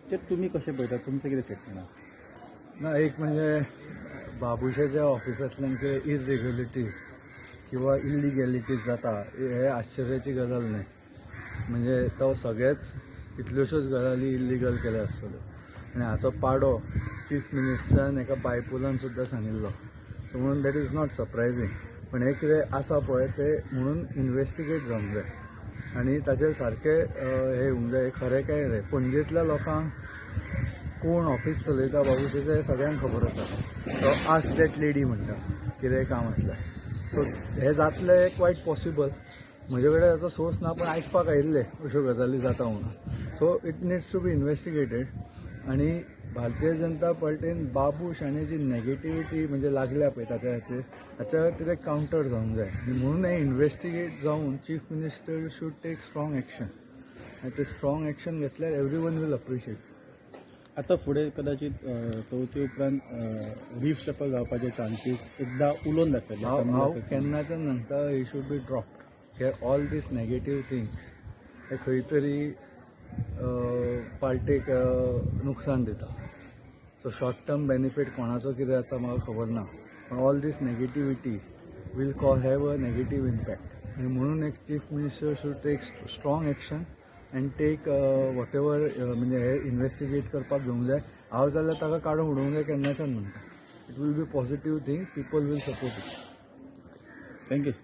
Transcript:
हाचेर तुमी कशें पळयता? तुमचें कितें स्टेटमेंट आहा? ना, एक म्हणजे बाबुशाच्या ऑफिसांतल्यान कितें इरेग्युलरिटीज किंवा इलिगॅलिटीज जाता हे आश्चर्याची गजाल न्हय. म्हणजे तो सगळेच कितल्योश्योच गजाली इल्लिगल केल्या आसतल्यो आनी हाचो पाडो चीफ मिनिस्टरान एका बायपोलान सुद्दां सांगिल्लो. सो म्हणून that is not surprising. पण हें कितें आसा पळय तें म्हणून इनवेस्टिगेट जावंक जाय आनी ताचेर सारकें हें येवंक जाय, खरें काय रे. पणजेंतल्या लोकांक कोण ऑफिस चलयता बाबुशाचें हें सगळ्यांक खबर आसा. तो आस्क that lady म्हणटा कितेंय काम आसल्यार. सो हें जातलें क्वायट पॉसिबल. म्हजे कडेन ताचो सोर्स ना, पूण आयकपाक आयिल्लें अश्यो गजाली जाता म्हणून. So it needs to be investigated. आनी भारतीय जनता पार्टीन बाबूश हाणें जी नेगेटिविटी म्हणजे लागल्या पळय ताच्या खातीर, ताच्या खातीर एक कावंटर जावंक जाय. आनी म्हणून हें इन्वेस्टिगेट जावन chief minister should take strong action. आनी ते स्ट्रॉंग एक्शन घेतल्यार एवरी वन will appreciate. आतां फुडें कदाचित चवथी उपरांत रिशफल जावपाचे चान्सीस एकदां उलोवन दाखयले. हांव केन्नाच्यान सांगता, he should be dropped. हे ऑल these negative things हे खंय तरी पार्टीक नुकसान दिता. सो शॉर्ट टर्म बेनिफीट कोणाचो कितें जाता म्हाका खबर ना, पण all this negativity will have a negative impact. आनी म्हणून एक chief minister should take strong action and take whatever, म्हणजे हे इन्वेस्टिगेट करपाक घेवंक जाय. हांव जाल्यार ताका काडून उडोवंक जाय केन्नाच्यान म्हणटा. It will be positive thing, people will support it. Thank you.